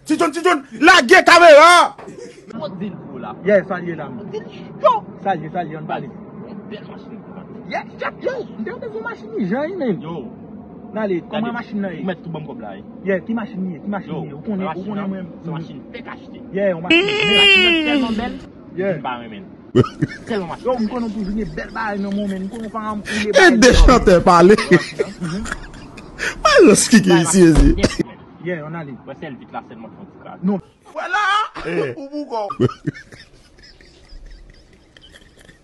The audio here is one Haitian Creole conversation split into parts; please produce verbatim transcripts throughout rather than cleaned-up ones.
Ti John, Ti John, lage kamera! Mwen di l pou la. Yeah, salye la. Mwen di l cho! Salye, salye, ann pale. Yon bèl machin pou mwen. Yeah, yo, m te bezwen machin ijan wi men. Yo, N ale, kòman machin nan ye? Ou mèt tou ban m kòb la, wi. Yeah, ki machin ye? Ki machin ye? Ou konnen, ou konnen mwen. Se machin fèk achte. Yeah, yon machin. Machin nan tèlman bèl, Yeah. m pa renmen l. Tèlman machin. Yo, m konnen w toujou gen bèl bagay nan men w, men m konnen w pa renmen E de chantè pale. Malòs ki gen isi ezi. Yeah, ann ale. Wè sèl vit la sèlman fè yon ti kras. Non. Vwala! Ou pou kò.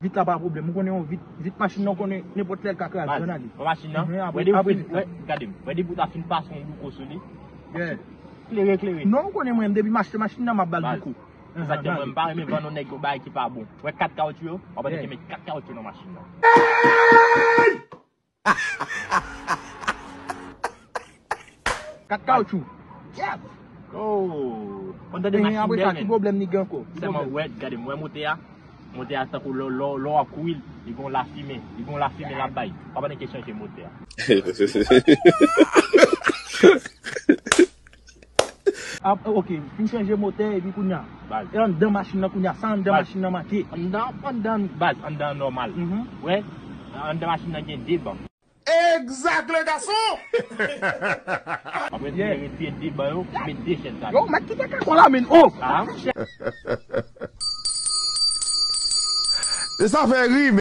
Vit la pa pwoblèm. Ou konnen yon vit, vit machin nan, ou konnen nenpòt lè l ka kraze. Ann ale. Bon, machin nan. Mhm, apre- Wè depi apre fin- vit la. Wè, gade m. Wè depi w ta fin pase yon douko sou li. Yeah. Klere, klere. Non, ou konnen mwen, depi m achte machin nan, m ap ba l Baz. douko. Se sa k fè mwen m pa renmen vann yon nèg yon bagay ki pa bon. Wè kat kawotchou yo, w ap Yeah. teke met kat kawotchou nan machin nan. Kat kawotchou. Yes. Oh. Konn tande E machin apre bèl sa, ki men. Pwoblèm li gen ankò? Sèlman wè, gade m wè motè a. Motè a tankou lò lò lò w ap kouri, li gon lafimen. Li gon lafimen l ap bay. Papa nèg chanje motè a. Ah, ok, fin chanje motè epi kounye a. Baz. E anndan machin nan kounye a, sa anndan machin nan manke? Anndan, anndan, baz, anndan nòmal. Mhm. Wè, anndan machin nan gen de ban. Exact, le garçon! Apre, yeah. Retire de ban yo, met de chèz la. Yo, mèt kite kakò la, men. Oh! Ah, E sa fè ri,